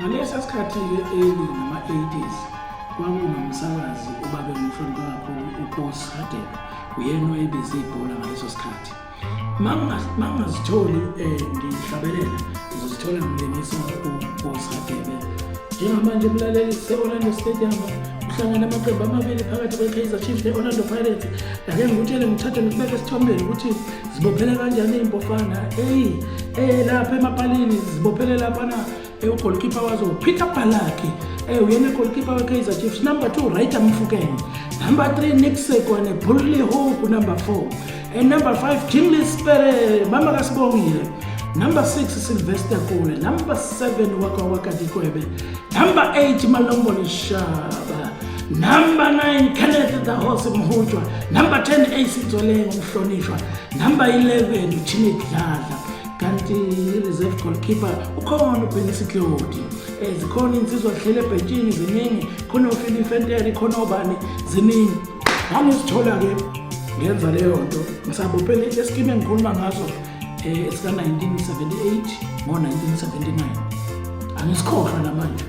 Ngalesa sikhathi-ke early ngama-80s kwakunomsakazi ubaba engimhlonipha kakhulu uKosi Hadebe, uyena owayebiza ibhola ngaleso sikhathi. Mangingazitholi ngihlabelela ngizozithola ngilingisa uKosi Hadebe. Njengamanje mlaleli sise-Orlando Stadium kuhlangene amaqembu amabili phakathi kwe-Kaizer Chiefs ne-Orlando Pirates. Ake ngikutshele ngithathe ngikubeke esithombeni ukuthi zibophele kanjani iy'mpofana eyi lapha emapalini zibophele laphana ugolkipa wazo upeter palaki uyena goalkeeper we-Kaizer Chiefs. Number 2 Rayita Mfukeng, number 3 Nick Sekwane, Bully Hope number 4, and number 5 Jingle Spere, mama kaSibongile, number 6 Sylvester Kule, number 7 Waka Waka Dikwebe, number 8 Malombo Lishaba, number 9 Kenneth the Horse Mhutshwa, number 10 AC Tsweleng umhlonishwa, number 11 Chini Dladla. Kanti i-reserve goalkeeper ukhona uBenny Sitlodi. Zikhona insizwa zihlele ebhentshini ziningi, khona oFili Fenteri, khona obani ziningi. Ngangizithola-ke ngenza leyo nto ngisabophele lesikimu engikhuluma ngaso esika-1978 ngo-1979 angisikhohlwa namanje.